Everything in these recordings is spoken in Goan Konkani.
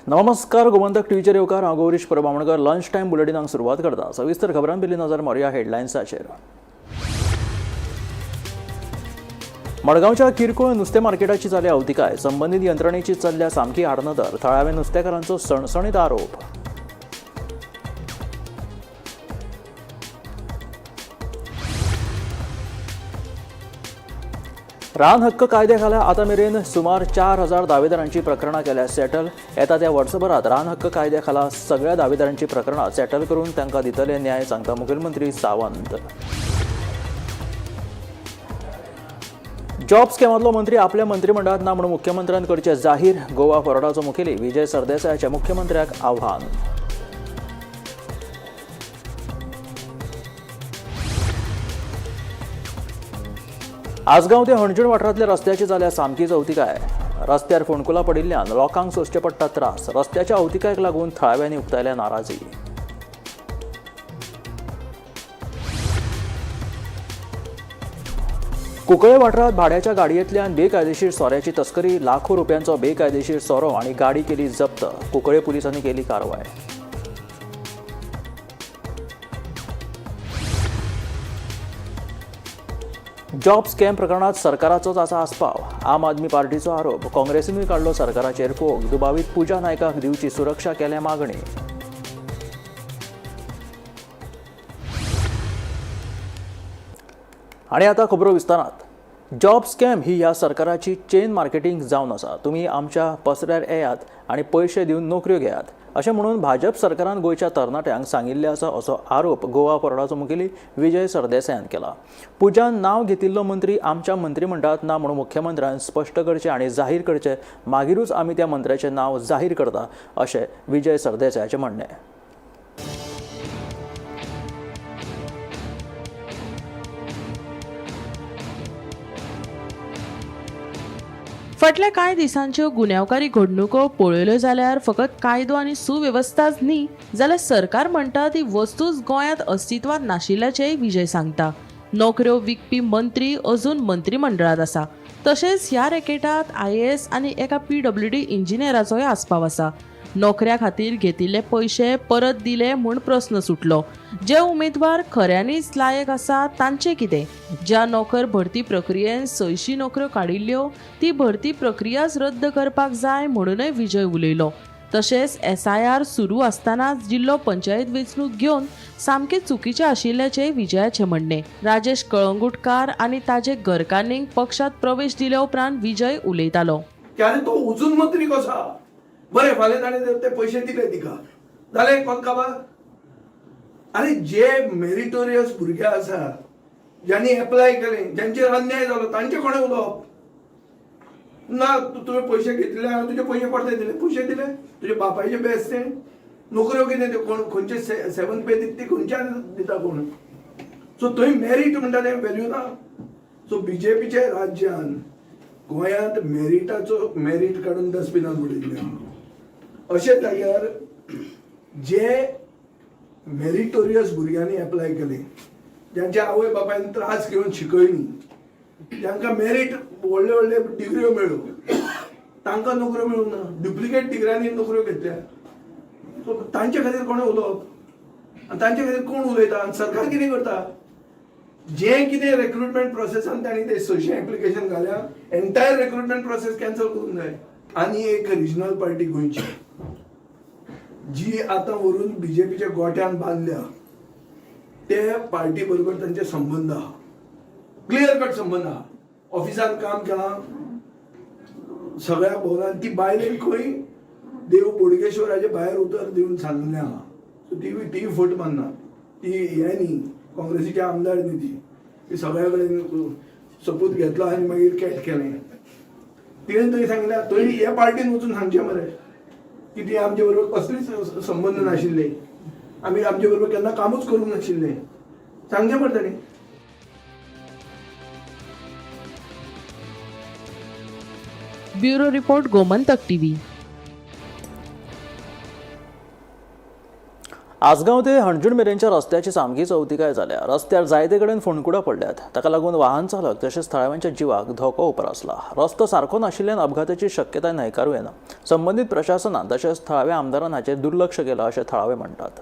नमस्कार, गोमंतक टीव्हीचेर येवकार. हांव गौरीश परब आमोणकर. लंच टायम बुलेटिनाक सुरवात करता. सविस्तर खबरां पयलीं नजर मारुया हेडलायन्साचेर. मडगांवच्या किरकोळ नुस्तें मार्केटाची जाल्या अवतिकाय. संबंदीत यंत्रणेची चल्ल्या सामकी आडनदर. थळाव्या नुस्तेकारांचो सणसणीत आरोप. रान हक्क कायद्या खाला आतां मेरेन सुमार 4000 दावेदारांची प्रकरणां केल्या सेटल. येता त्या वर्सभरात रान हक्क कायद्या खाला सगळ्या दावेदारांची प्रकरणां सेटल करून तांकां दितले न्याय, सांगता मुखेलमंत्री सावंत. जॉब स्कॅमांतलो मंत्री आपल्या मंत्रिमंडळात ना म्हणून मुख्यमंत्र्यान करचे जाहीर. गोवा फॉरवर्डाचो मुखेली विजय सरदेसायाच्या मुख्यमंत्र्याक आव्हान. आसगांव ते हणजूण वाठारांतल्या रस्त्याची जाल्या सामकीच अवतिकाय. रस्त्यार फोंडकुलां पडिल्ल्यान लोकांक सोंसचे पडटा त्रास. रस्त्याच्या अवतिकायक लागून थळाव्यांनी उक्तायल्या नाराजी. कुंकळे वाठारांत भाड्याच्या गाडयेंतल्यान बेकायदेशीर सोऱ्याची तस्करी. लाखो रुपयांचो बेकायदेशीर सोरो आनी गाडी केली जप्त. कुंकळे पुलिसांनी केली कारवाय. जॉब स्कॅम प्रकरणात सरकाराचोच आसा आस्पाव. आम आदमी पार्टीचो आरोप. काँग्रेसीनूय काडलो सरकाराचेर फोग. दुबावीत पूजा नायकाक दिवची सुरक्षा केल्या मागणी. आनी आतां खबरो विस्तारात. जॉब स्कॅम ही ह्या सरकाराची चेन मार्केटींग जावन आसा. तुमी आमच्या पसऱ्यार येयात आनी पयशे दिवन नोकऱ्यो घेयात, अशें म्हणून भाजप सरकारान गोंयच्या तरणाट्यांक सांगिल्लें आसा, असो आरोप गोवा फॉरवर्डाचो मुखेली विजय सरदेसायान केला. पुजान नांव घेतिल्लो मंत्री आमच्या मंत्रिमंडळात ना म्हणून मुख्यमंत्र्यान स्पश्ट करचें आनी जाहीर करचें, मागीरूच आमी त्या मंत्र्याचें नांव जाहीर करता, अशें विजय सरदेसायाचें म्हणणें. फाटल्या कांय दिसांच्यो गुन्यांवकारी घडणुको पळयल्यो जाल्यार फकत कायदो आनी सुवेवस्थाच न्ही, जाल्यार सरकार म्हणटा ती वस्तूच गोंयांत अस्तित्वांत नाशिल्ल्याचेंय विजय सांगता. नोकऱ्यो विकपी मंत्री अजून मंत्रिमंडळांत आसा. तशेंच ह्या रॅकेटांत आयएएस आनी एका पीडब्ल्यूडी इंजिनियराचोय आस्पाव आसा. नोकऱ्या खातीर घेतिल्ले पयशे परत दिले म्हूण प्रस्न सुटलो. जे उमेदवार खऱ्यांनीच लायक आसा तांचें कितें? ज्या नोकर भरती प्रक्रियेन 600 नोकऱ्यो काडिल्ल्यो, ती भरती प्रक्रियाच रद्द करपाक जाय म्हणूनय विजय उलयलो. तशेंच एसआयआर सुरू आसतनाच जिल्लो पंचायत वेंचणूक घेवन सामकें चुकीचें आशिल्ल्याचें विजयाचें म्हणणें. राजेश कळंगुटकार आनी ताजे घरकान्नीक पक्षात प्रवेश दिल्या उपरांत विजय उलयतालो. की आरे, तो अजून मंत्री कसो आहा? बरें, फाल्यां ताणें ते पयशे दिले तिका, जालें कोण काबार? आरे, जे मेरिटोरियस भुरगे आसा, ज्यांनी एप्लाय केलें, ज्यांचेर अन्याय जालो, तांचे कोणें उलोवप ना. तुवें पयशे घेतले, हांवें तुजे पयशे परते दिले. पयशे दिले तुजे बापायचे बेस. ते नोकऱ्यो कितें त्यो? कोण खंयचे सेवन पे दिता ती खंयच्यान दिता कोण? सो थंय मेरीट म्हणटा तें व्हॅल्यू ना. सो बीजेपीच्या राज्यान गोंयांत मेरिटाचो मेरीट काडून डस्टबिनान उडयल्लें. अशे जाग्यार जे मेरिटोरियस भुरग्यांनी एप्लाय केले, ज्यांच्या आवय बापायन त्रास घेवन शिकयली, जांकां मेरीट व्हडले व्हडले डिग्र्यो मेळ्ळ्यो, तांकां नोकऱ्यो मेळूंक ना. डुप्लिकेट डिग्र्यांनी नोकऱ्यो घेतल्या. सो तांचे खातीर कोणें उलोवप आनी तांचे खातीर कोण उलयता? आनी सरकार कितें करता? जें कितें रेक्रुटमेंट प्रोसेसान तांणी ते 600 एप्लिकेशन घाल्या, एंटायर रेक्रुटमेंट प्रोसेस कॅन्सल करूंक जाय. आनी एक रिजनल पार्टी गोंयची जी आतां व्हरून बीजेपीच्या गोट्यान बांदल्या, ते पार्टी बरोबर तांचे संबंद आहा, क्लियर कट संबंद आहा. ऑफिसान काम केलां, सगळ्या भोवला. ती बायलेन खंय देव बोडगेश्वराचे भायर उतर दिवन सांगलें आहा. सो ती ती फट मारना. ती हें न्ही, काँग्रेसीचे आमदार न्ही ती. ती सगळ्या कडेन सपूत घेतलो आनी मागीर कॅट केलें. तिणें थंय सांगलें, थंय हे पार्टीन वचून सांगचें मरे की ती आमचे बरोबर कसलीच संबंद नाशिल्ले, आमी आमचे बरोबर केन्ना कामूच करूंक नाशिल्लें, सांगचें मरे ताणें. Bureau report, Gomantak TV. Assagao ते हणजूण मेरेनच्या रस्त्याची सामकीच अवतिकाय जाल्या. रस्त्यार जायते कडेन फोंडकुडां पडल्यात. ताका लागून वाहन चालक तशेंच थळाव्यांच्या जिवाक धोको उप्रासला. रस्तो सारको नाशिल्ल्यान अपघाताची शक्यताय न्हयकारूं येना. संबंदीत प्रशासनान तशेंच थळाव्या आमदारान हाचेर दुर्लक्ष केलां अशें थळावे म्हणटात.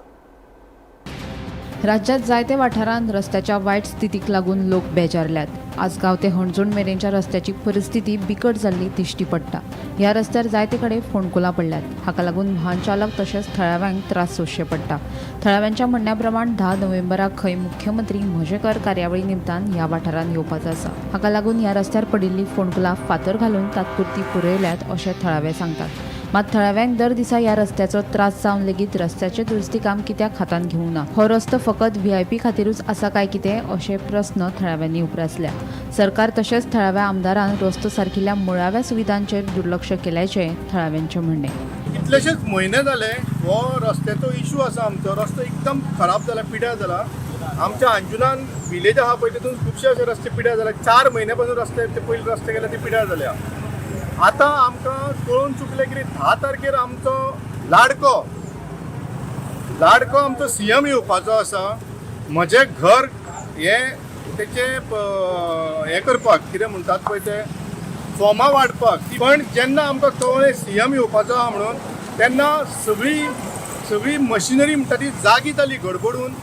राज्यात जायते वाठारांत रस्त्याच्या वायट स्थितीक लागून लोक बेजारल्यात. आसगांव ते हणजूण मेरेनच्या रस्त्याची परिस्थिती बिकट जाल्ली दिश्टी पडटा. ह्या रस्त्यार जायते कडेन फोंडकुलां पडल्यात. हाका लागून वाहन चालक तशेंच थळाव्यांक त्रास सोंसचे पडटा. थळाव्यांच्या म्हणण्या प्रमाण 10 नोव्हेंबराक खंय मुख्यमंत्री म्हजेकर कार्यावळी निमतान ह्या वाठारांत येवपाचो आसा. हाका लागून ह्या रस्त्यार पडिल्लीं फोंडकुलां फातर घालून तात्पुरती पुरयल्यात अशें थळावे सांगतात. मात थळाव्यांक दर दिसा ह्या रस्त्याचो त्रास जावन लेगीत रस्त्याचें दुरुस्ती काम कित्याक हातांत घेवंक ना, हो रस्तो फकत व्हीआयपी खातीरूच आसा काय कितें अशे प्रस्न थळाव्यांनी उप्रासल्या. सरकार तशेंच थळाव्या आमदारान रस्तो सारकिल्ल्या मुळाव्या सुविधांचेर दुर्लक्ष केल्याचें थळाव्यांचें म्हणणें. कितलेशेच म्हयने जाले हो रस्त्याचो इशू आसा. आमचो रस्तो एकदम खराब जाला, पिड्यार जाला. आमच्या अंजुनान विलेज आहा पळय तितून खुबशे अशे रस्ते पिड्यार जाले. 4 म्हयन्या पासून रस्ते ते पयले रस्ते गेले ते पिड्यार जाल्या. आतां आमकां कळून चुकलें की 10 तारखेर आमचो लाडको लाडको आमचो सीएम येवपाचो आसा. म्हजें घर हें तेचें हें करपाक कितें म्हणटात पळय ते फॉर्मां वांटपाक. पण जेन्ना आमकां कळ्ळें सीएम येवपाचो आहा म्हणून तेन्ना सगळी सगळी मशिनरी म्हणटा ती जागी जाली गडबडून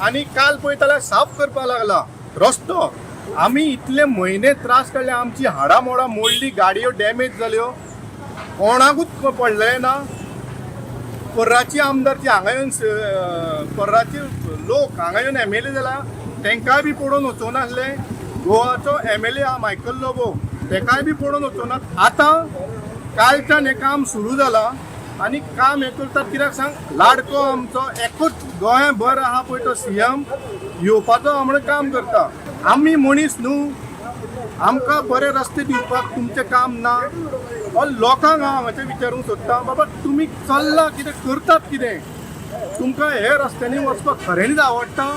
आनी काल पळयता जाल्यार साफ करपाक लागला रस्तो. आमी इतले म्हयने त्रास काडले, आमची हाडां मोडां मोडली, गाडयो डॅमेज जाल्यो, कोणाकूच पडलें ना. पर्राची आमदार ती हांगा येवन पर्राचे लोक हांगा येवन एमएलए जाला तेंकांय बी पडोवन वचूंक नासले. गोवाचो एमएलए आहा मायकल लोबो तेकाय बी पडोवन वचूंक ना. आतां कालच्यान हें काम सुरू जालां आनी काम हें करतात कित्याक सांग, लाडको आमचो एकूच गोंयभर आहा पळय तो सीएम येवपाचो आहा म्हणून काम करता. आमी मनीस न्हू, आमकां बरे रस्ते दिवपाक तुमचें काम ना. हो लोकांक हांव हांगाचें विचारूंक सोदता, बाबा तुमी चल्ला कितें करतात कितें, तुमकां हे रस्त्यांनी वचपाक खऱ्यांनीच आवडटा,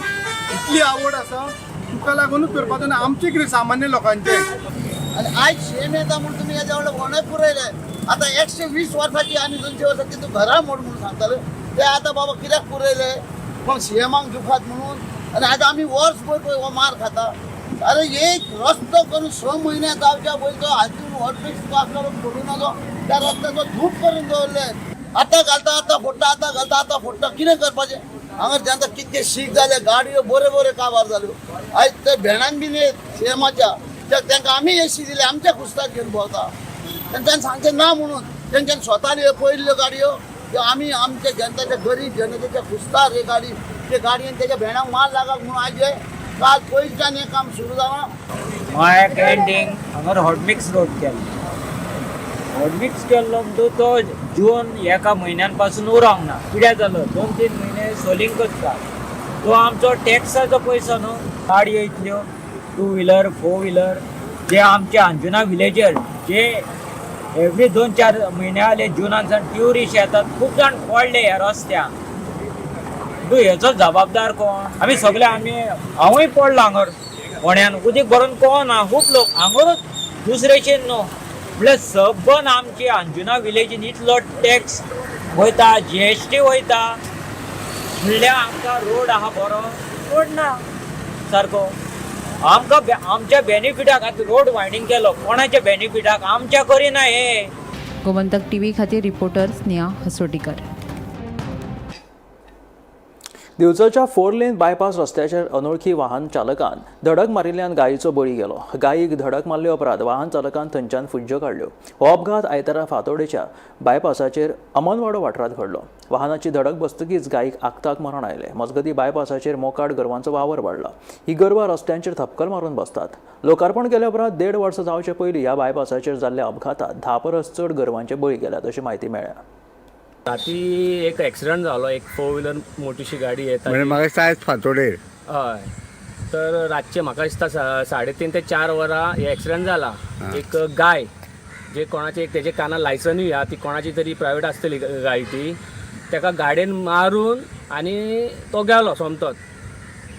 इतली आवड आसा तुका लागूनच करपाचो ना. आमचें कितें सामान्य लोकांचें. आनी आयज शेम येता म्हूण तुमी हेज्या व्हडलें कोणूय पुरयलें. आतां 120 वर्साची आनी 200 वर्साची तूं घरां मोड म्हणून सांगताले ते आतां बाबा कित्याक पुरयले पूण सीएमाक दुखात म्हणून. आनी आतां आमी वर्सभर पळय हो मार खाता. अरे एक रस्तो करून 6 म्हयने जावच्या पयलीं तो हातून हॉटमिक्स आसलो फोडून नजो त्या रस्त्याचो धूप करून दवरले. आतां घालता आतां फोडटा, आतां घालता आतां फोडटा. कितें करपाचें? हांगा जनता कितके शीक जाले, गाडयो बऱ्यो बऱ्यो काबार जाल्यो. आयज ते भेणान बीन येत सीएमाच्या तांकां आमी एशी दिली, आमच्या खुस्ताक घेवन भोंवता. तेंच्यांनी सांगचें ना म्हणून तेंच्यांनी स्वता पळयल्ल्यो गाडयो त्यो आमी आमच्या जनतेच्या गरीब जनतेच्या खुस्तार हे गाडी ते गाडयेन तेच्या भेणाक माल लागत म्हणून आयज हे काल पयलींच्यान हें काम सुरू जालां. मायाक एंडींग हांगर हॉटमिक्स रोड केल्लो. हॉटमिक्स केल्लो म्हणटू तो जून एका म्हयन्यान पासून उरोंक ना, पिड्यार जालो. 2-3 म्हयने सोलिंग करता. तो आमचो टॅक्साचो पयसो न्हू. गाडयो इतल्यो 2 व्हिलर 4 व्हिलर जे आमचे अंजुना विलेजर जे एवरी 2-4 म्हयने जाले जुनान सावन ट्युरिस्ट येतात, खूब जाण पडले ह्या रस्त्यान. तूं हेचो जबाबदार कोण? आमी सगळे आमी हांवूय पडलो हांगर फोंड्यान उदीक भरून कोण ना, खूब लोक हांगरूच दुसरेचेर न्हू. म्हणल्यार सबन आमची अंजुना विलेजीन इतलो टॅक्स वयता, जीएसटी वयता, म्हणल्यार आमकां रोड आहा बरो रोड ना सारको. आमकां आमच्या बेनिफिटाक आतां रोड वायडींग केलो, कोणाच्या बेनिफिटाक? आमच्या करिना हे. गोमंतक टीव्ही खातीर रिपोर्टर स्नेहा हसोटीकर. दिवचलच्या 4 लेन बायपास रस्त्याचेर अनोळखी वाहन चालकान धडक मारिल्ल्यान गायीचो बळी गेलो. गायीक धडक मारले उपरांत वाहन चालकान थंयच्यान फुज्ज्यो काडल्यो. हो अपघात आयतारा फातोडेच्या बायपासाचेर अमनवाडो वाठारांत घडलो. वाहनाची धडक बसतकीच गायीक आक्ताक मरण आयलें. मजगतीं बायपासाचेर मोकाट गोरवांचो वावर वाडला. ही गोरवां रस्त्यांचेर थपकल मारून बसतात. लोकार्पण केल्या उपरांत 1.5 वर्सां जावचे पयलीं ह्या बायपासाचेर जाल्ल्या अपघातांत 10 परस चड गोरवांचे बळी गेल्यात अशी म्हायती मेळ्ळ्या. राती एक एक्सिडंट जालो, एक 4 व्हिलर मोठीशी गाडी येता. म्हणजे म्हाका दिसता आयज फांतोडेर. हय, तर रातचे म्हाका दिसता 3:30 ते 4 वरां हे एक्सिडंट जाला. एक गाय जे कोणाचे एक तेजे कानार लायसनूय आहा, ती कोणाची तरी प्रायवेट आसतली गाय ती, तेका गाडयेन मारून आनी तो गेलो सोमतोच.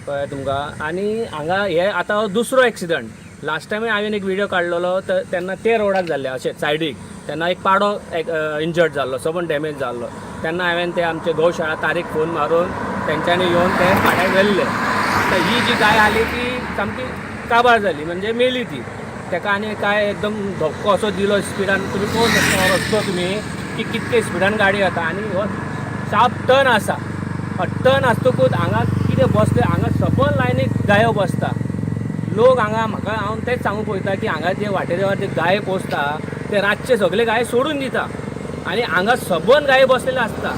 कळ्ळें तुमकां? आनी हांगा हे आतां हो दुसरो एक्सिडंट. लास्ट टायमूय हांवें एक व्हिडियो काडलेलो तर तेन्ना ते रोडाक जाल्ले अशें सायडीक, तेन्ना एक पाडो एक इंजर्ड जाल्लो, सबंद डॅमेज जाल्लो. तेन्ना हांवें ते आमचे गोशाळा तारीक फोन मारून तेंच्यांनी येवन ते पाड्याक व्हेल्ले. आतां ही जी गाय आली ती सामकी काबार जाली, म्हणजे मेली ती. ताका आनी काय एकदम धपको असो दिलो स्पिडान. तुमी पळोवंक शकता हो रस्तो तुमी की कितके स्पिडान गाडी वता आनी हो शार्प टर्न आसा. टर्न आसतकूच हांगा कितें बसले, हांगा सबंद लायनीक गायो बसता लोक हांगा. म्हाका हांव तेंच सांगूंक पळयता की हांगा जे वाटेर जे गाये पोसता ते रातचे सगळे गाये सोडून दिता आनी हांगा सबंद गाये बसलेले आसता.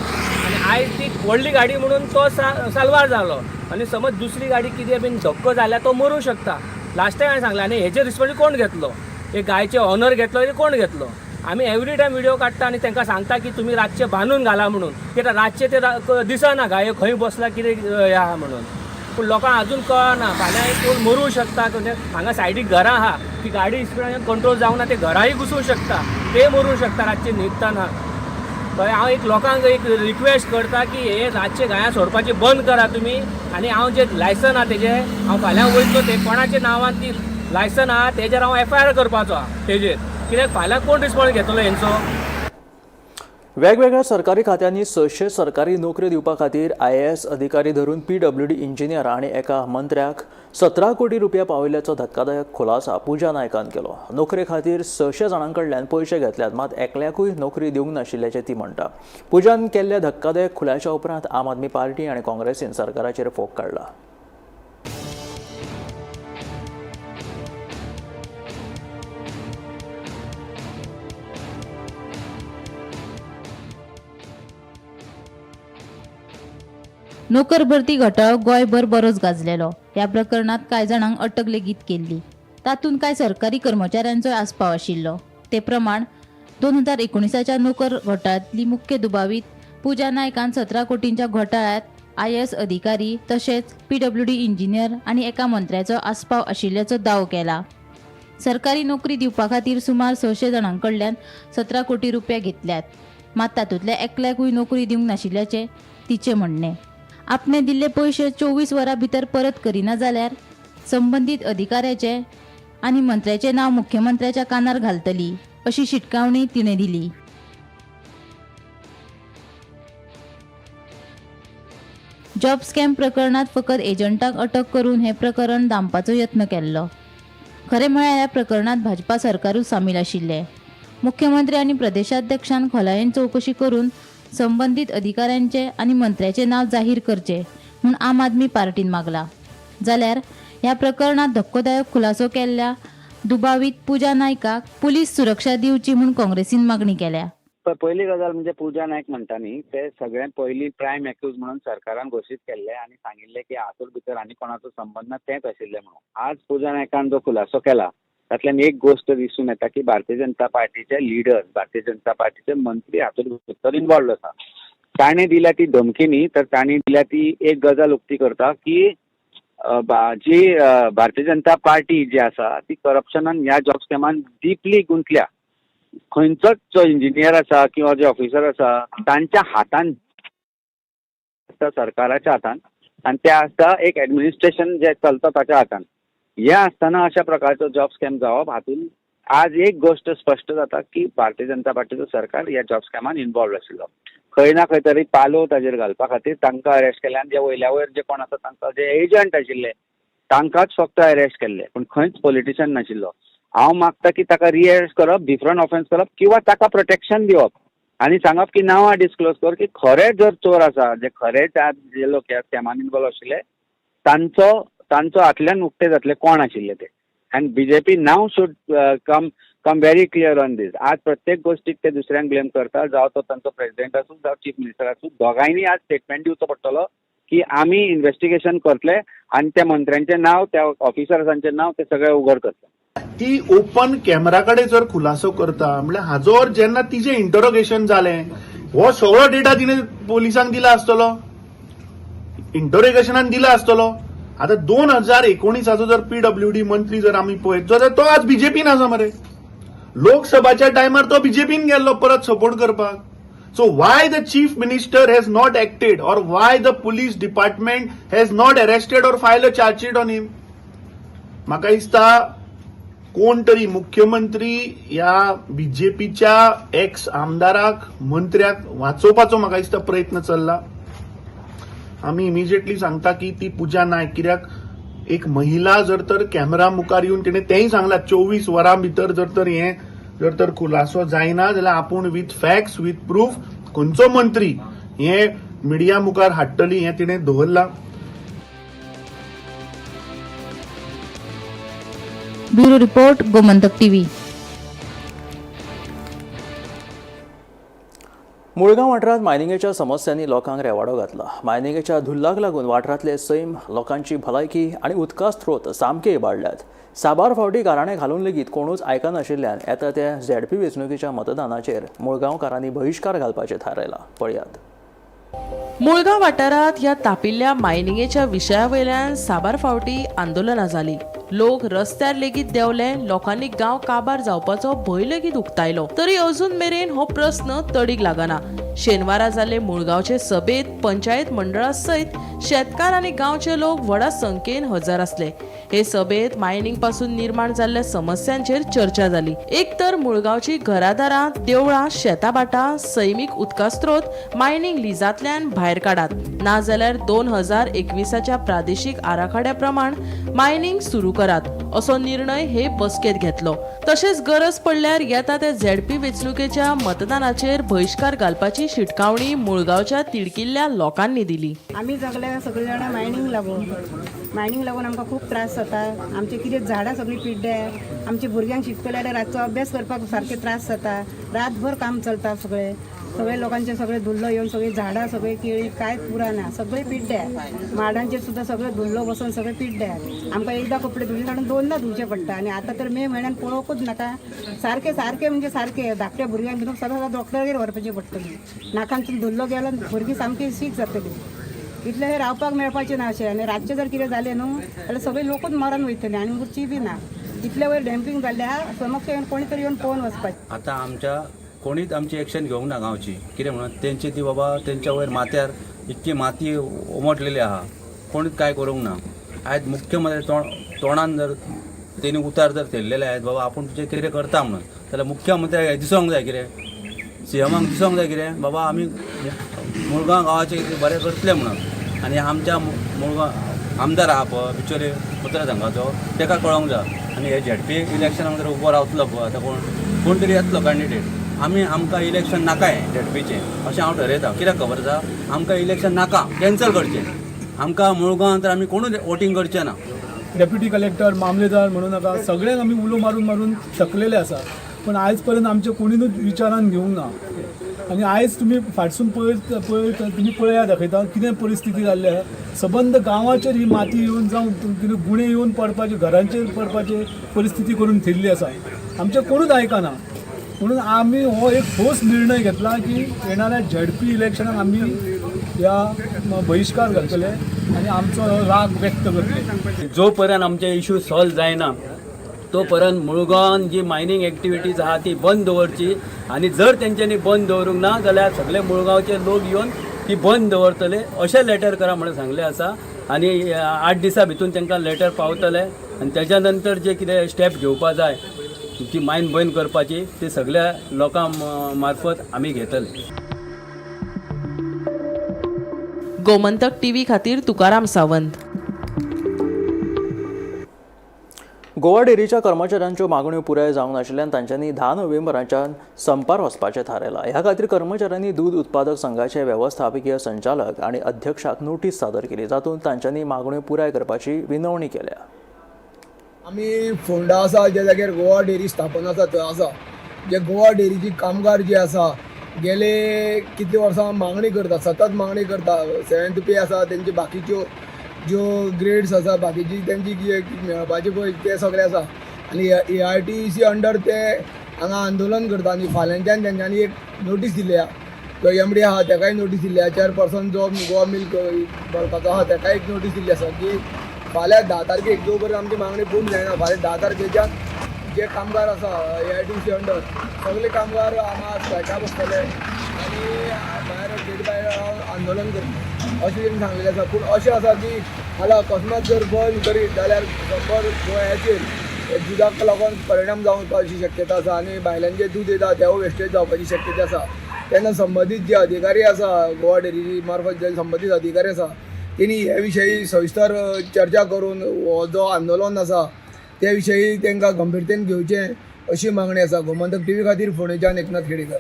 आनी आयज ती व्हडली गाडी म्हणून तो साल्वार जालो आनी समज दुसरी गाडी कितें बीन धक्को जाल्यार तो मरूंक शकता. लास्ट टायम हांवें सांगलें. आनी हेजेर रिस्पोन्सिबिलिटी कोण घेतलो? हे गायचे ऑनर घेतलो की कोण घेतलो? आमी एवरी टायम व्हिडियो काडटा आनी तांकां सांगता की तुमी रातचे बांदून घाला म्हणून, कित्याक रातचे ते दिसना गायो खंय बसला कितें हें आहा म्हणून. पूण लोकांक अजून कळना, फाल्यां कोण मरूंक शकता. हांगा सायडीक घरां आहा, ती गाडी स्पिडान कंट्रोल जावना ना, ते घरांय घुसूंक शकता, ते मरूंक शकता रातचे न्हिदतना. कळ्ळें? हांव एक लोकांक एक रिक्वेस्ट करता की हे रातचे गायां सोडपाचें बंद करा तुमी. आनी हांव जे लायसन आहा तेजें हांव फाल्यां वयतलो, ते कोणाच्या नांवान ती लायसन आहा तेजेर हांव एफआयआर करपाचो आहा तेजेर, कित्याक फाल्यां कोण रिस्पॉन्स घेतलो हेंचो. वेगवेगळ्या सरकारी खात्यांनी 600 सरकारी नोकऱ्यो दिवपा खातीर आयएएस अधिकारी धरून पीडब्ल्यूडी इंजिनियर आनी एका मंत्र्याक 17 कोटी रुपया पावयल्ल्याचो धक्कादायक खुलासा पूजा नायकान केलो. नोकरे खातीर 600 जाणां कडल्यान पयशे घेतल्यात, मात एकल्याकूय नोकरी दिवंक नाशिल्ल्याचें ती म्हणटा. पूजान केल्ल्या धक्कादायक खुलाश्या उपरांत आम आदमी पार्टी आनी काँग्रेसीन सरकाराचेर फोग काडला. नोकर भरती घोटाळो गोंयभर बरोच गाजलेलो. ह्या प्रकरणात कांय जाणांक अटक लेगीत केल्ली. तातूंत कांय सरकारी कर्मचाऱ्यांचोय आस्पाव आशिल्लो. ते प्रमाण 2019च्या नोकर घोटाळ्यांतली मुख्य दुबावीत पूजा नायकान 17 कोटींच्या घोटाळ्यांत आयएएस अधिकारी तशेंच पीडब्ल्यूडी इंजिनियर आनी एका मंत्र्याचो आस्पाव आशिल्ल्याचो दावो केला. सरकारी नोकरी दिवपा खातीर सुमार 600 जाणां कडल्यान 17 कोटी रुपया घेतल्यात, मात तातूंतल्या एकल्याकूय नोकरी दिवंक नाशिल्ल्याचें तिचें म्हणणें. आपणे दिल्ले पयशे 24 वरां भितर परत करिना जाल्यार संबंदीत अधिकाऱ्याचे आनी मंत्र्याचें नांव मुख्यमंत्र्याच्या कानार घालतली अशी शिटकावणी तिणें दिली. जॉब स्कॅम प्रकरणांत फकत एजंटांक अटक करून हें प्रकरण दामपाचो यत्न केल्लो. खरें म्हळ्यार ह्या प्रकरणांत भाजपा सरकारूच सामील आशिल्लें. मुख्यमंत्री आनी प्रदेशाध्यक्षान खोलायेन चवकशी करून संबंदीत अधिकाऱ्यांचे आनी मंत्र्याचें नांव जाहीर करचें म्हूण आम आदमी पार्टीन मागला. जाल्यार ह्या प्रकरणांत धक्कोदायक खुलासो केल्ल्या दुबावीत पूजा नायकाक पुलीस सुरक्षा दिवची म्हूण काँग्रेसीन मागणी केल्या. पयली गजाल म्हणजे पूजा नायक म्हणटा न्ही, ते सगळ्यात पयलीं प्रायम एक्यूज म्हणून सरकारान घोशीत केल्ले आनी सांगिल्लें की हातूंत भितर आनी कोणाचो संबंद ना, तेंच आशिल्लें म्हणून. आज पूजा नायकान जो खुलासो केला तातल्यान एक गोश्ट दिसून येता की भारतीय जनता पार्टीचे लिडर्स, भारतीय जनता पार्टीचे मंत्री हातूंत भितर इनवॉल्व आसा. ताणें दिल्या ती धमकी न्ही, तर ताणें दिल्या ती एक गजाल उक्ती करता की जी भारतीय जनता पार्टी जी आसा ती करप्शनान ह्या जॉब स्कॅमान डिपली गुंतल्या. खंयचोच जो इंजिनियर आसा किंवा जे ऑफिसर आसा तांच्या हातान आसता, सरकाराच्या हातान, आनी ते आसता एक एडमिनिस्ट्रेशन जें चलता ताच्या हातान. हें आसतना अशा प्रकारचो जॉब स्कॅम जावप हातून आज एक गोश्ट स्पश्ट जाता की भारतीय जनता पार्टीचो सरकार ह्या जॉब स्कॅमान इनवॉल्व आशिल्लो. खंय ना खंय तरी पालोव ताजेर घालपा खातीर तांकां अरेस्ट केले आनी जे वयल्या वयर जे कोण आसा तांकां जे एजंट आशिल्ले तांकांच फक्त अरेस्ट केल्ले, पूण खंयच पॉलिटिशन नाशिल्लो. हांव मागता की ताका रिअरेस्ट करप, डिफरंट ऑफेन्स करप किंवा ताका प्रोटेक्शन दिवप आनी सांगप की नांवां डिस्क्लोज कर की खरे जर चोर आसा, जे खरे जे लोक ह्या स्कॅमान इनवॉल्व आशिल्ले तांचो तांचो हातल्यान उक्ते जातले कोण आशिल्ले ते. And BJP now should come very clear on this. आज प्रत्येक गोश्टीक ते दुसऱ्यांक ब्लेम करता, जावं तो तांचो प्रेजिडेंट आसूं जावं चीफ मिनिस्टर आसूं, दोगांयनी आज स्टेटमेंट दिवचो पडटलो की आमी इन्वेस्टिगेशन करतले आनी त्या मंत्र्यांचें नांव, त्या ऑफिसर्सांचें नांव ते सगळें उघड करतले. ती ओपन कॅमेरा कडेन जर खुलासो करता म्हणल्यार हाजो जेन्ना तिजें इंटरोगेशन जालें हो सगळो डेटा तिणें पोलिसांक दिला आसतलो, इंटरोगेशनान दिला आसतलो. आतां 2019 जर पीडब्ल्यूडी मंत्री जर आमी पळयत जाल्यार तो आज बीजेपीन आसा मरे. लोकसभाच्या टायमार तो बीजेपीन गेल्लो परत सपोर्ट करपाक. So why the chief minister has not acted or why the police department has not arrested or file a chargesheet on him? म्हाका दिसता कोण तरी मुख्यमंत्री ह्या बीजेपीच्या एक्स आमदाराक, मंत्र्याक वाचोवपाचो म्हाका दिसता प्रयत्न चल्ला. आमी इमिजिएटली सांगता की ती पूजा नायक, कित्याक एक महिला जर तर कॅमेरा मुखार येवन तिणें तेंय सांगलां 24 वरां भितर जर तर हें जर तर खुलासो जायना जाल्यार आपूण विथ फॅक्ट्स विथ प्रूफ खंयचो मंत्री हे मिडिया मुखार हाडटली हें तिणें दवरलां. Bureau report, Gomantak TV. Mulgaon वाठारांत मायनिंगेच्या समस्यांनी लोकांक रेवाडो घातला. मायनिंगेच्या धुल्लाक लागून वाठारांतले सैम, लोकांची भलायकी आनी उदका स्रोत सामके इबाडल्यात. साबार फावटी गाराणें घालून लेगीत कोणूच आयकनाशिल्ल्यान येता त्या झेडपी वेंचणुकेच्या मतदानाचेर मुळगांवकारांनी बहिश्कार घालपाचें थारायलां. पळयात. मुळगांव वाठारांत ह्या तापिल्ल्या मायनिंगेच्या विशया वयल्यान साबार फावटी आंदोलनां जालीं. लोक रस्त्यार लेगीत देंवले. लोकांनी गांव काबार जावपाचो भंय लेगीत उक्तायलो. तरी अजून मेरेन हो प्रस्न तडीक लागना. शेनवारा जाल्ले मुळगांवचे सभेत पंचायत मंडळा सयत शेतकार आनी गांवचे लोक व्हडा संख्येन हजर आसले. हे सभेत मायनिंग पासून निर्माण जाल्ल्या समस्यांचेर चर्चा जाली. एक तर मुळगांवची घरादारां, देवळां, शेताभाटां, सैमीक उदका स्रोत मायनिंग लिजांतल्यान भायर काडात, नाजाल्यार 2021च्या प्रादेशीक आराखड्या प्रमाण मायनिंग सुरू करात असो निर्णय हे बसकेत घेतलो. तशेंच गरज पडल्यार येता त्या झेडपी वेंचणुकेच्या मतदानाचेर बहिश्कार घालपाची शिटकावणी मुळगांवच्या तिडकिल्ल्या लोकांनी दिली. आमी सगळे सगळे जाणां मायनींग लागून आमकां खूब त्रास जाता. आमचे कितें झाडां सगळीं पिड्ड्या, आमच्या भुरग्यांक शिकतले जाल्यार रातचो अभ्यास करपाक सारके त्रास जाता. रातभर काम चलता. सगळे सगळे लोकांचे सगळे धुल्लो येवन सगळीं झाडां सगळीं केळी कांयच उरना, सगळें पिड्ड्या. माडांचेर सुद्दां सगळें धुल्लो बसून सगळें पिड्ड्या. आमकां एकदां कपडे धुवचे काडून दोनदां धुवचे पडटा. आनी आतां तर मे म्हयन्यान पळोवंकूच नाका. सारकें सारकें म्हणजे सारकें धाकट्या भुरग्यांक भितर सदां सदां डॉक्टरागेर व्हरपाचें पडटली. नाकांतून धुल्लो गेलो भुरगीं सामकी सीक जातली. इतलें हे रावपाक मेळपाचें ना अशें. आनी रातचें जर कितें जालें न्हू जाल्यार सगळे लोकूच मरण वयतले आनी उरची बी ना. इतले वयर डॅम्पींग जाल्लें आहा, समक्ष येवन कोणी तरी येवन पळोवन वचपाचें. आतां आमच्या कोणीच आमची एक्शन घेवंक ना गांवची. कितें म्हणून तेंची ती बाबा तेंच्या वयर माथ्यार इतकी माती उमटलेली आहा, कोणीच कांय करूंक ना. आयज मुख्यमंत्री तोंडान जर तेणी उतार जर थेयलेले आयज बाबा आपूण तुजें कितें करता म्हणून, जाल्यार मुख्यमंत्र्याक दिसोंक जाय कितें, सीएमाक दिसोंक जाय कितें बाबा आमी मुळगांव गांवाचें कितें बरें करतले म्हणून. आनी आमच्या मुळगांव आमदार आहा पळय बिचोले मतदारसंघाचो, तेका कळोंक जाय. आनी हे झेडपी इलेक्शनाक जर उबो रावतलो पळय आतां कोण तरी येतलो कॅन्डिडेट, आमी आमकां इलेक्शन नाका हें झेडपीचें अशें हांव ठरयतां. कित्याक खबर आसा, आमकां इलेक्शन नाका, कॅन्सल करचें. आमकां मुळगांवान तर आमी कोणूच वोटींग करचें ना. डेप्युटी कलेक्टर, मामलेदार म्हणू नाका, सगळ्यांक आमी उलो मारून मारून थकलेले आसा. पूण आयज पर्यंत आमचे कोणीनूच विचारान घेवंक ना. आनी आयज तुमी फाटसून पळयत पळयत तुमी पळया दाखयता कितें परिस्थिती जाल्ली आसा. सबंद गांवाचेर ही माती येवन जावं कितें गुणे येवन पडपाची, घरांचेर पडपाची परिस्थिती करून थेयल्ली आसा. आमचें कोणूच आयकना. म्हणून आमी हो एक ठोस निर्णय घेतला की येणाऱ्या झेडपी इलेक्शनाक आमी ह्या बहिश्कार घालतले आनी आमचो राग व्यक्त करतले. जो पर्यंत आमचे इशू सॉल्व जायना तो पर्यंत मुळगांवान जी मायनींग एक्टिविटीज आहा ती बंद दवरची. आनी जर तेंच्यांनी बंद दवरूंक ना जाल्यार सगळे मुळगांवचे लोक येवन ती बंद दवरतले अशें लेटर करा म्हणून सांगलें आसा. आनी 8 दिसां भितून तांकां लेटर पावतले आनी तेज्या नंतर जे कितें स्टेप घेवपा जाय ती मायन बंद करपाची ती सगळ्या लोकां मार्फत आमी घेतले. गोमंतक टीव्ही खातीर तुकाराम सावंत. गोवा डेअरीच्या कर्मचाऱ्यांच्यो मागण्यो पुराय जावंक नाशिल्ल्यान तांच्यांनी 10 नोव्हेंबराच्यान संपार वचपाचें थारायलां. ह्या खातीर कर्मचाऱ्यांनी दूद उत्पादक संघाचे वेवस्थापकीय संचालक आनी अध्यक्षाक नोटीस सादर केली, जातूंत तांच्यांनी मागण्यो पुराय करपाची विनवणी केल्या. आमी फोंडा आसा ज्या जाग्यार गोवा डेअरी स्थापन आसा थंय आसा. जे गोवा डेअरीची कामगार जे आसा गेले कितले वर्सां मागणी करता, सतत मागणी करता. 7th पे आसा तेंची, बाकीच्यो ज्यो ग्रेड्स आसा बाकीची तेंची मेळपाचे पळय ते सगळे आसा. आनी AITC under ते हांगा आंदोलन करता. आनी फाल्यांच्यान तेंच्यांनी एक नोटीस दिल्या, जो MD आहा तेकाय नोटीस दिल्ली आहा, चेअरपर्सन जो गोवा मिल्क बल्काचो आहा तेकाय एक नोटीस दिल्ली आसा की फाल्यां 10 तारखेक जो पर्यंत आमची मागणी पूर्ण जायना फाल्यां 10 तारखेच्यान जे कामगार आसा AITC under सगळे कामगार हांगा स्ट्रायका बसतले आनी भायर गेट भायर आंदोलन करतले अशें तेणी सांगलेलें आसा. पूण अशें आसा की फाल्यां अकस्मात जर बंद करीत जाल्यार 100 गोंयाचेर दुदाक लागून परिणाम जावपाची शक्यता आसा आनी बायलांचें दूद येता तेवूय वेस्टेज जावपाची शक्यता आसा. तेन्ना संबंदीत जे अधिकारी आसा गोवा डेअरी मार्फत जे संबंदीत अधिकारी आसा तेणी हे विशयी सविस्तर चर्चा करून हो जो आंदोलन आसा त्या विशयी तांकां गंभीरतेन घेवचें अशी मागणी आसा. गोमंतक टीव्ही खातीर फोंडेच्यान एकनाथ खेडेकर.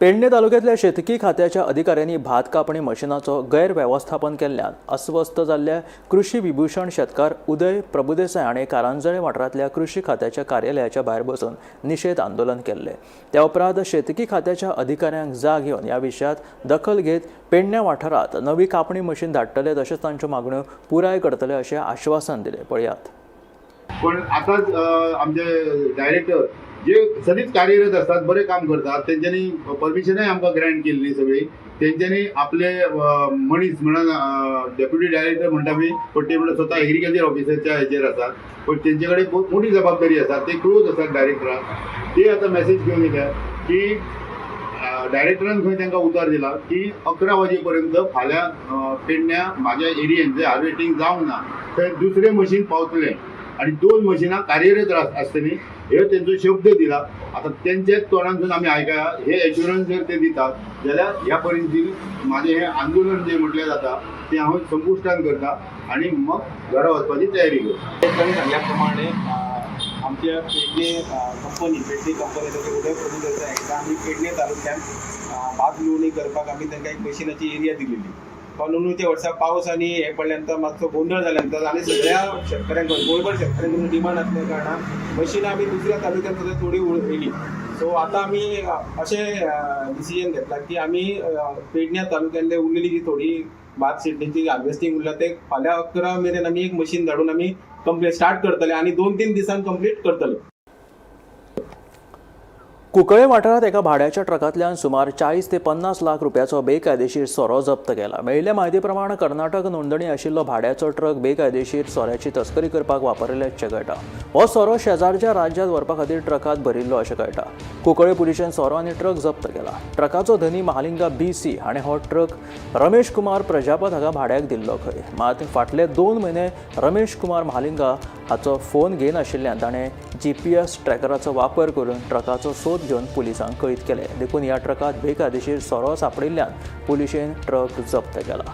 पेडणे तालुक्यांतल्या शेतकी खात्याच्या अधिकाऱ्यांनी भात कापणी मशिनाचो गैरवेवस्थापन केल्ल्यान अस्वस्थ जाल्ल्या कृषी विभूषण शेतकार उदय प्रभुदेसाय हाणें कारंजळे वाठारांतल्या कृषी खात्याच्या कार्यालयाच्या भायर बसून निशेध आंदोलन केल्लें. त्या उपरांत शेतकी खात्याच्या अधिकाऱ्यांक जाग येवन ह्या विशयांत दखल घेत पेडण्या वाठारांत नवी कापणी मशीन धाडटले तशेंच तांच्यो मागण्यो पुराय करतले अशें आश्वासन दिलें. पळयात. पण आतांच आमचे डायरेक्टर जे सदींच कार्यरत असतात, बरें काम करतात, तेंच्यांनी परमिशनय आमकां ग्रँट केल्ली सगळी. तेंच्यांनी आपले मनीस म्हणून डेप्युटी डायरेक्टर म्हणटा आमी, पण ते म्हणटा स्वता एग्रीकल्चर ऑफिसरच्या हेचेर आसात, पण तेंचे कडेन मोठी जबाबदारी आसा, ते क्लोज आसात डायरेक्टराक. ते आतां मॅसेज घेवन येयल्या की डायरेक्टरान खंय तांकां उतर दिला की 11 वाजे पर्यंत फाल्यां पेडण्या म्हाज्या एरियेन जंय हार्वेस्टींग जावंक ना थंय दुसरें मशीन पावतलें आनी 2 मशिनां कार्यरत आसतलीं, हे तेंचो शब्द दिला. आतां तेंच्याच तोंडांतसून आमी आयकया, हे एश्युरन्स जर ते दितात जाल्यार ह्या परिस्थितीन म्हाजें हें आंदोलन जें म्हटलें जाता तें हांव संपुश्टान करता आनी मग घरा वचपाची तयारी करता. तांणी सांगल्या प्रमाणे आमच्या पेडणे कंपनी, पेडणे कंपनी ताचे उदय प्रभुदेसाय हांकां आमी पेडणे तालुक्यांत भात लुवणी करपाक आमी तांकां एक मशिनाची एरिया दिलेली. पण अंदूच्या वर्सा पावस आनी हे पडल्या नंतर मातसो गोंदळ जाल्या नंतर आनी सगळ्या शेतकऱ्यांक, गोंयभर शेतकऱ्यांक डिमांड आसल्या कारणान मशिनां आमी दुसऱ्या तालुक्यांत सुद्दां थोडी येयली. सो आतां आमी अशें डिसिजन घेतला की आमी पेडण्या तालुक्यांतले उरलेली जी थोडी भात शेडणीची हार्वेस्टींग उरला ते फाल्यां 11 मेरेन आमी एक मशीन धाडून आमी कंप्लीट स्टार्ट करतले आनी 2-3 दिसान कंप्लीट करतले. कुंकळे वाठारांत एका भाड्याच्या ट्रकांतल्यान सुमार 40 ते 50 लाख रुपयाचो बेकायदेशीर सोरो जप्त केला. मेळिल्ले म्हायती प्रमाण कर्नाटक नोंदणी आशिल्लो भाड्याचो ट्रक बेकायदेशीर सोऱ्याची तस्करी करपाक वापरिल्ल्याचें कळटा. हो सोरो शेजारच्या राज्यांत व्हरपा खातीर ट्रकांत भरिल्लो अशें कळटा. कुंकळे पुलिशेन सोरो आनी ट्रक जप्त केला. ट्रकाचो धनी महालिंगा BC हाणें हो ट्रक रमेश कुमार प्रजापत हाका भाड्याक दिल्लो खंय. मात फाटले 2 म्हयने रमेश कुमार महालिंगा हाचो फोन घेयनाशिल्ल्यान ताणें GPS ट्रॅकराचो वापर करून ट्रकाचो सोद घेवन पुलिसांक कळीत केलें. देखून ह्या ट्रकांत बेकायदेशीर सोरो सांपडिल्ल्यान पुलिशेन ट्रक जप्त केला.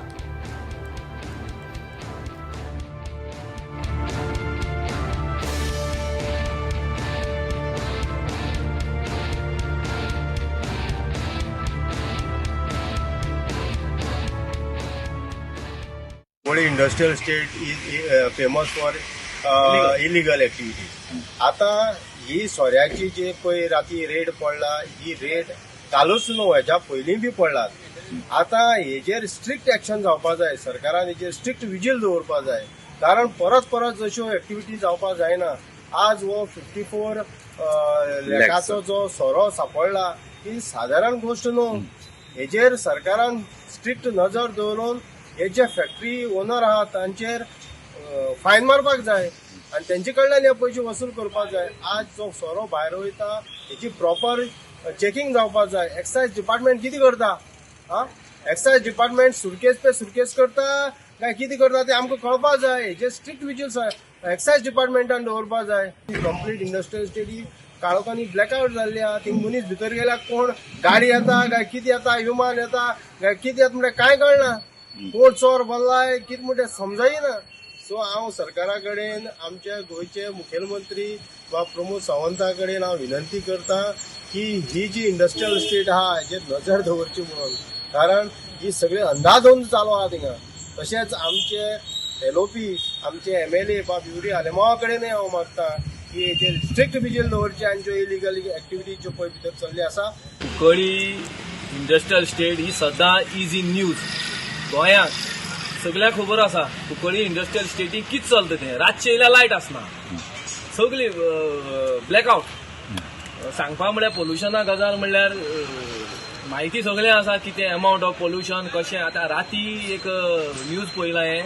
Industrial estate is famous for illegal activities. आतां ही सोऱ्याची जे पळय राती रेड पडला, ही रेड कालूच न्हू, हेज्या पयलीं बी पडलात. आतां हेजेर स्ट्रिक्ट एक्शन जावपा जाय, सरकारान हेजेर स्ट्रिक्ट विजील दवरपा जाय, कारण परत परत जश्यो एक्टिविटी जावपा जायना. आज हो 54 लाखाचो जो सोरो सापडला ही सादारण गोश्ट न्हू. हेजेर सरकारान स्ट्रिक्ट नजर दवरून हे जे फॅक्टरी ओनर आहा तांचेर फायन मारपाक जाय आनी तेंचे कडल्यान हे पयशे वसूल करपाक जाय. आज जो सोरो भायर वयता हेची प्रॉपर चेकिंग जावपाक जाय. एक्सायज डिपार्टमेंट कितें करता? आं, एक्सायज डिपार्टमेंट सुरकेस पे सुरकेस करता काय कितें करता तें आमकां कळपाक जाय. हेजे स्ट्रिक्ट विजील एक्सायज डिपार्टमेंटान दवरपाक जाय. कंप्लीट इंडस्ट्रियल इस्टेट ही काळोखांनी ब्लॅकआवट जाल्ली आहा. थंय मनीस भितर गेल्यार कोण गाडी येता काय कितें येता, विमान येता काय कितें येता म्हणल्यार कांय कळना. कोण चोर बल्लाय कितें म्हणटा समजना. सो हांव सरकारा कडेन, आमच्या गोंयचे मुखेलमंत्री वा प्रमोद सावंता कडेन हांव विनंती करता की ही जी इंडस्ट्रियल इस्टेट आहा हेजेर नजर दवरची म्हणून, कारण ही सगळी अंदाधुंद चालू आहा थिंगा. तशेंच आमचे LOP, आमचे MLA बाब युरी आलेमावा कडेनय हांव मागता की हेजेर स्ट्रिक्ट विजील दवरची आनी ज्यो इलिगल एक्टिविटीज ज्यो पळय भितर चल्ली आसा. कुंकळी इंडस्ट्रियल इस्टेट ही सदां is in news. गोंयांत सगळ्यांक खबर आसा कुंकळी इंडस्ट्रियल इस्टेटी कितें चलता तें. रातचें येयल्यार लायट आसना, सगळी ब्लॅकआवट. सांगपा म्हळ्यार पोल्युशना गजाल म्हणल्यार म्हायती सगळें आसा कितें एमावंट ऑफ पोल्युशन कशें. आतां राती एक न्यूज पळयला हें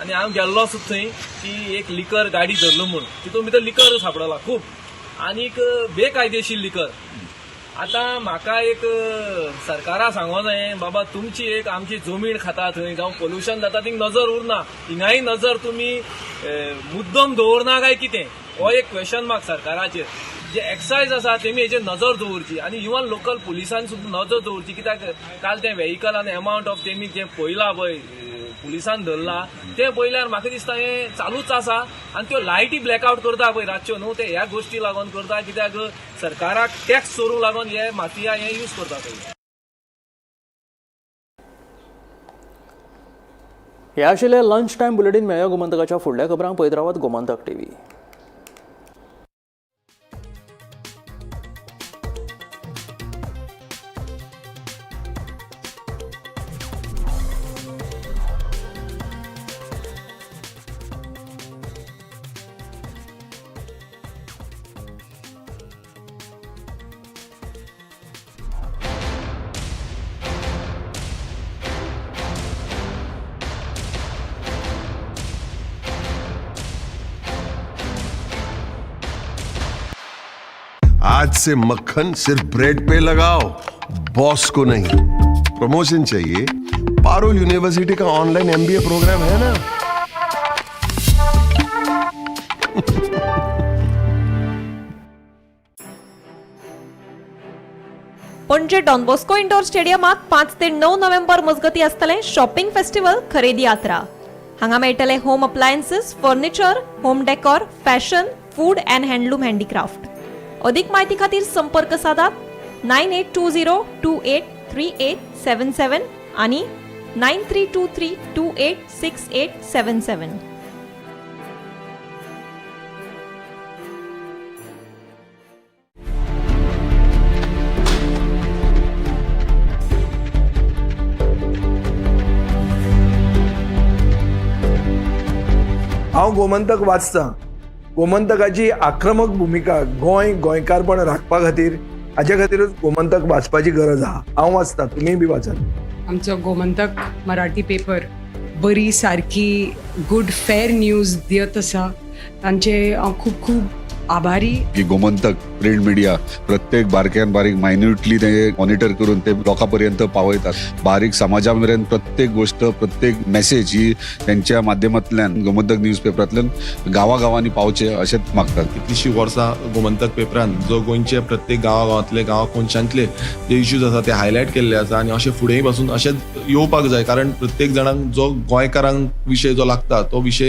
आनी हांव गेल्लो सुद्दां थंय की एक लिकर गाडी धरलो म्हूण, तितून भितर लिकर सापडला खूब आनीक बेकायदेशीर लिकर. आतां म्हाका एक सरकारा सांगो जाय, बाबा तुमची एक आमची जमीन खाता थंय जावं पोल्युशन जाता थिंग नजर उरना, हिंगाय नजर तुमी मुद्दम दवरना काय कितें, हो एक क्वेश्चन मार्क सरकाराचेर. जे एक्सायज आसा तेमी हेजेर नजर दवरची आनी इवन लोकल पुलिसान सुद्दां नजर दवरची, कित्याक काल तें व्हेकल आनी एमावंट ऑफ तेमी जें पळयलां पळय पुलिसान धरला तें पळयल्यार म्हाका दिसता हें चालूच आसा. आनी त्यो लायटी ब्लॅकआवट करता पळय रातच्यो न्हू, ते ह्या गोश्टी लागून करता, कित्याक सरकाराक टॅक्स चोरूंक लागून हे माफिया हे यूज करता पळय. हे आशिल्लें लंच टायम बुलेटीन. मेळया गोमंतकाच्या फुडल्या खबरांक. पळयत रावात गोमंतक टीव्ही. आज से मक्खन सिर्फ ब्रेड पे लगाओ, बॉस को नहीं. प्रमोशन चाहिए? पारुल यूनिवर्सिटी का ऑनलाइन एमबीए प्रोग्राम है ना. पणजे डॉन बॉस्को इंडोर स्टेडियमात 5 ते 9 नोव्हेंबर मजगती आसतलें शॉपिंग फेस्टिवल खरेदी यात्रा. हांगा मेळटले home appliances, furniture, home decor, fashion, food and handloom handicraft. अधिक माहिती खातीर संपर्क सादात 9820283877 आणि 9323286877. हांव गोमंतक वाचतां. गोमंतकाची आक्रमक भुमिका गोंय गोंयकारपण राखपा खातीर, हाच्या खातीरूच गोमंतक वाचपाची गरज आहा. हांव वाचतां, तुमीय बी वाचात. आमचो गोमंतक मराठी पेपर बरी सारकी गुड फेर न्यूज दियत आसा, तांचे हांव खूब खूब आभारी. की गोमंतक प्रिंट मिडिया प्रत्येक बारक्यान बारीक मायन्युटली ते मॉनिटर करून ते लोकां पर्यंत पावयतात. बारीक समाजा मेरेन प्रत्येक गोष्ट, प्रत्येक मेसेज ही त्यांच्या माध्यमांतल्यान गोमंतक न्यूज पेपरांतल्यान गांवागांवांनी पावचे अशेंच मागतात. कितलीशीं वर्सां गोमंतक पेपरान जो गोंयचे प्रत्येक गांवागांवांतले, गांवा कोनशांतले जे इश्यूज आसा ते हायलायट केल्ले आसा आनी अशें फुडेंय पासून अशेंच येवपाक जाय, कारण प्रत्येक जाणांक जो गोंयकारांक विशय जो लागता तो विशय